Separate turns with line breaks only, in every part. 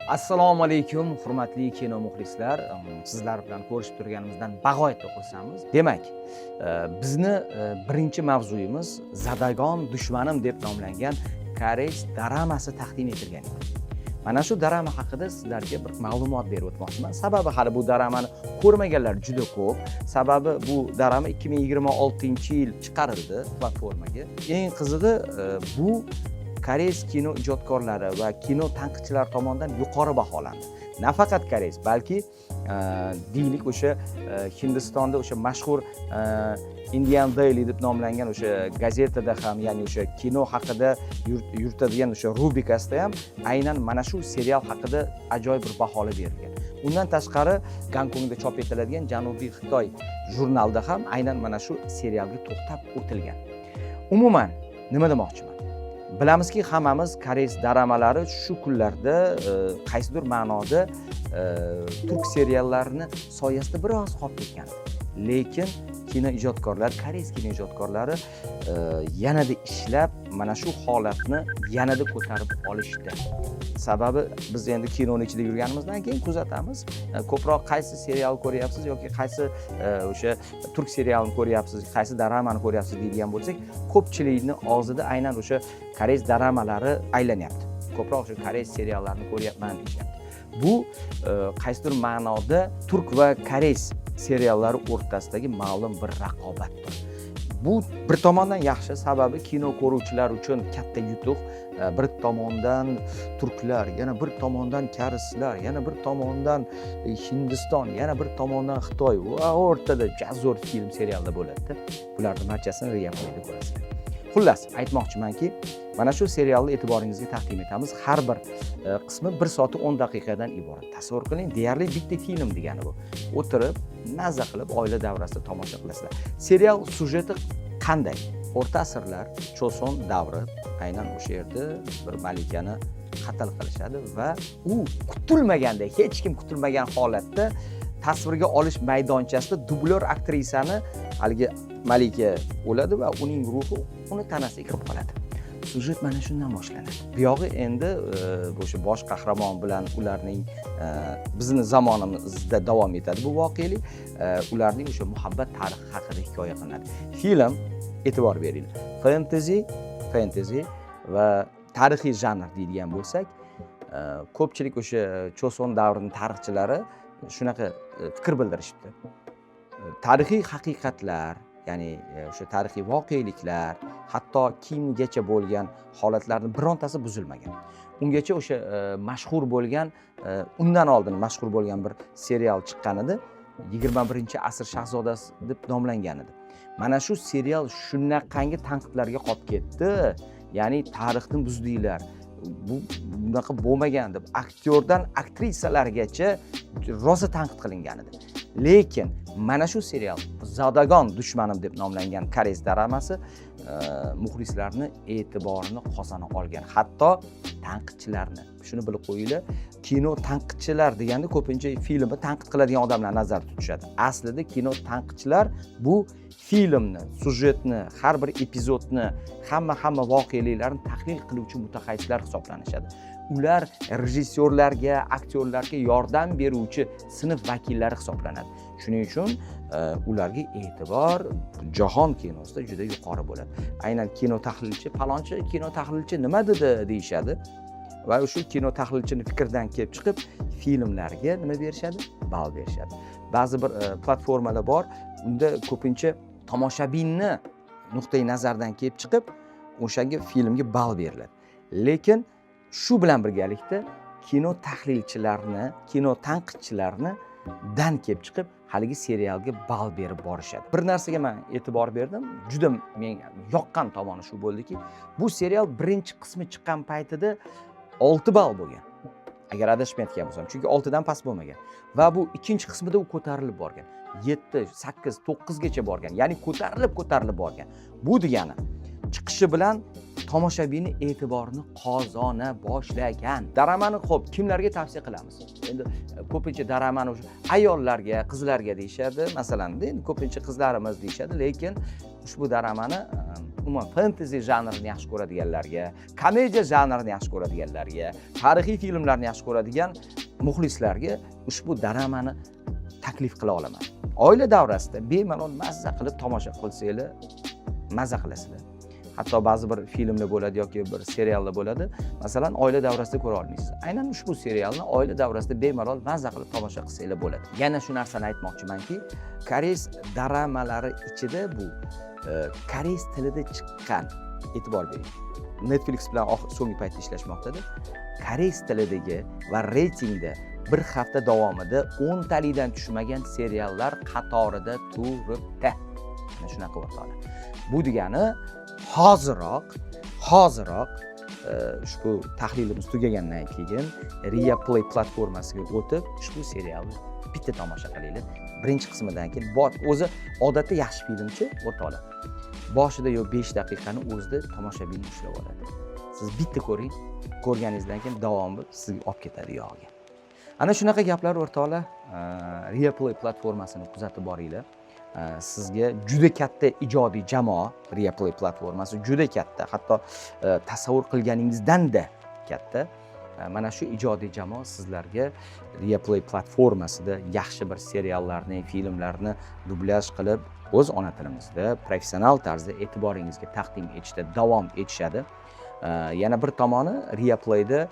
Assalomu alaykum, hurmatli kino muxlislar. Sizlar bilan ko'rishib turganimizdan bag'oyatda xursandmiz. Demak, bizni birinchi mavzuyimiz "Zadagon dushmanim" deb nomlangan koreys dramasi taqdim etilgan edi. Mana shu drama haqida sizlarga bir ma'lumot berib o'tmoqchiman. Sababi, hali bu dramani ko'rmaganlar juda ko'p. Sababi, bu drama 2026 yil chiqarildi platformaga. Eng qizig'i, bu koreys kino ijodkorlari va kino tanqidchilari tomonidan yuqori baholandi. Nafaqat koreys, balki deylik, o'sha Hindistonda o'sha mashhur Indian Daily deb nomlangan o'sha gazetada ham, ya'ni o'sha kino haqida yuritadigan o'sha rubrikasida ham aynan mana shu serial haqida ajoyib bir baholar berilgan. Undan tashqari, Gonkongda chop etiladigan Janubiy Xitoy jurnalida ham aynan mana shu serialga to'xtab o'tilgan. Umuman, nima demoqchiman? Bilamizki, hammamiz, koreys dramalari shu kunlarda qaysidir ma'noda turk seriallarini soyasida biroz qolib ketgan. Lekin kino ijodkorlar, koreys kino ijodkorlari yanada ishlab, mana shu holatni yanada ko'tarib olishdi. Sababi, biz endi kinoni ichida yurganimizdan keyin kuzatamiz. Ko'proq qaysi serial ko'ryapsiz yoki qaysi o'sha turk serialini ko'ryapsiz, qaysi dramani ko'ryapsiz deydigan bo'lsak, ko'pchilikni og'zida aynan o'sha koreys dramalari aylanyapti. Ko'proq o'sha koreys seriallarini ko'ryapman deyishyapti. Bu qaysidir ma'noda turk va koreys seriallari o'rtasidagi ma'lum bir raqobatdir. Bu bir tomondan yaxshi, sababi kino ko'ruvchilar uchun katta yutuq. Bir tomondan turklar, yana bir tomondan koreyslar, yana bir tomondan Hindiston, yana bir tomondan Xitoy va o'rtada zo'r film, seriallar bo'ladida. Bularni barchasini Real Playda ko'rasizlar. Xullas, aytmoqchimanki, mana shu serialni e'tiboringizga taqdim etamiz. Har bir qismi 1 soat 10 daqiqadan iborat. Tasavvur qiling, deyarli bitta film degani bu. O'tirib, mazza qilib, oila davrasida tomosha qilasizlar. Serial syujeti qanday? O'rta asrlar, Choson davri. Aynan o'sha yerda bir malikani qatl qilishadi va u kutilmaganda, hech kim kutilmagan holatda tasvirga olish maydonchasida dublyor aktrisani, haligi malika o'ladi va uning ruhi uni tanasiga kirib qoladi. Syujet mana shundan boshlanadi. Buyog'i endi o'sha bosh qahramon bilan ularning bizni zamonimizda davom etadi bu voqelik. Ularning o'sha muhabbat tarixi haqida hikoya qilinadi. Film, e'tibor beringlar, fentezi va tarixiy janr deydigan bo'lsak, ko'pchilik o'sha Choson davrini tarixchilari shunaqa fikr bildirishibdi. Tarixiy haqiqatlar, ya'ni o'sha tarixiy voqeliklar, hatto kiyimgacha bo'lgan holatlarni birontasi buzilmagan. Ungacha o'sha mashhur bo'lgan, undan oldin mashhur bo'lgan bir serial chiqqan edi, "21-asr shahzodasi" deb nomlangan edi. Mana shu serial shunaqangi tanqidlarga qolib ketdi, ya'ni tarixni buzdinglar, bu bunaqa bo'lmagan deb aktyordan aktrisalargacha rosa tanqid qilingan edi. Lekin mana shu serial, "Zadagon dushmanim" deb nomlangan koreys dramasi muxlislarni e'tiborini qozona olgan, hatto tanqidchilarni. Shuni bilib qo'yinglar, kino tanqidchilar deganda ko'pincha filmni tanqid qiladigan odamlar nazarda tutishadi. Aslida kino tanqidchilar bu filmni, syujetni, har bir epizodni, hamma hamma voqeliklarni tahlil qiluvchi mutaxassislar hisoblanishadi. Ular rejissyorlarga, aktyorlarga yordam beruvchi sinf vakillari hisoblanadi. Shuning uchun ularga e'tibor jahon kinosida juda yuqori bo'ladi. Aynan kino tahlilchi, palonchi kino tahlilchi nima dedi deyishadi va shu kino tahlilchini fikridan kelib chiqib filmlarga nima berishadi? Ball berishadi. Ba'zi bir platformalar bor, unda ko'pincha tomoshabinni nuqtai nazaridan kelib chiqib o'shanga filmga ball beriladi. Lekin shu bilan birgalikda kino tahlilchilarni, kino tanqidchilarni dan kelib chiqib haligi serialga ball berib borishadi. Bir narsaga man e'tibor berdim, juda menga yoqqan tomoni shu bo'ldiki, bu serial birinchi qismi chiqqan paytida 6 ball bo'lgan, agar adashmayotgan bo'lsam, chunki 6dan past bo'lmagan. Va bu ikkinchi qismida u ko'tarilib borgan, 7, 8, 9gacha borgan, ya'ni ko'tarilib ko'tarilib borgan. Bu degani chiqishi bilan tomoshabinni e'tiborini qozona boshlagan. Dramani, ho'p, kimlarga tavsiya qilamiz? Endi ko'pincha dramani o'sha ayollarga, qizlarga deyishadi, masalan, endi ko'pincha qizlarimiz deyishadi. Lekin ushbu dramani Umuman, fentezi janrini yaxshi ko'radiganlarga, komediya janrini yaxshi ko'radiganlarga, tarixiy filmlarni yaxshi ko'radigan muxlislarga ushbu doramani taklif qila olaman. Oila davrasida bemalol mazza qilib tomosha qilsanglar, mazza qilasizlar. Hatto ba'zi bir filmlar bo'ladi yoki bir seriallar bo'ladi, masalan, oila davrasida ko'ra olmaysiz. Aynan ushbu serialni oila davrasida bemalol mazza qilib tomosha qilsanglar bo'ladi. Yana shu narsani aytmoqchimanki, koreys doramalari ichida bu koreys tilida chiqqan, e'tibor bering, Netflix bilan so'nggi paytda ishlashmoqdada, koreys tilidagi va reytingda bir hafta davomida 10 talikdan tushmagan seriallar qatorida turibdi. Mana shunaqa, o'rtoqlar. Bu degani hoziroq ushbu tahlilimiz tugagandan keyin Ria Play platformasiga o'tib, ushbu serialni bitta tomosha qilinglar. Birinchi qismidan keyin bor o'zi odatda yaxshi filmchi, o'rtoqlar, boshida yo 5 daqiqani o'zida tomoshabinni ushlab oladi. Siz bitta ko'ring, ko'rganingizdan keyin davomi sizga olib ketadi yog'iga. Ana shunaqa gaplar, o'rtoqlar. Ria Play platformasini kuzatib boringlar. Sizga juda katta ijodiy jamoa. Ria Play platformasi juda katta, hatto tasavvur qilganingizdan-da katta. Mana shu ijodiy jamoa sizlarga Ria Play platformasida yaxshi bir seriallarni, filmlarni dublyaj qilib, o'z ona tilimizda professional tarzda e'tiboringizga taqdim etishda davom etishadi. Yana bir tomoni, Ria Playda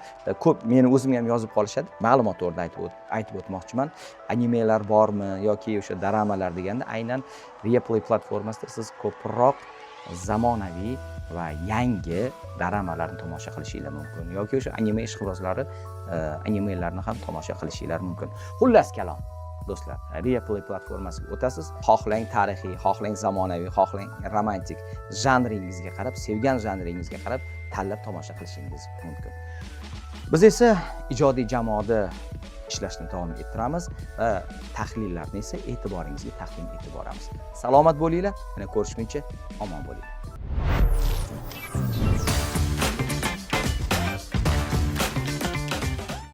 ko'p meni o'zimga ham yozib qolishadi, ma'lumot o'rnida aytib o'tmoqchiman, animelar bormi yoki o'sha doramalar deganda, aynan Ria Play platformasida siz ko'proq zamonaviy va yangi doramalarni tomosha qilishinglar mumkin yoki o'sha anime ishqibozlari animelarni ham tomosha qilishinglar mumkin. Xullas kalom, do'stlar, Ria Play platformasiga o'tasiz, xohlang tarixiy, xohlang zamonaviy, xohlang romantik, janringizga qarab, sevgan janringizga qarab tanlab tomosha qilishingiz mumkin. Biz esa ijodiy jamoada ishlashni davom ettiramiz va tahlillarni esa e'tiboringizga taqdim etib boramiz. Salomat bo'linglar, yana ko'rishguncha omon bo'linglar.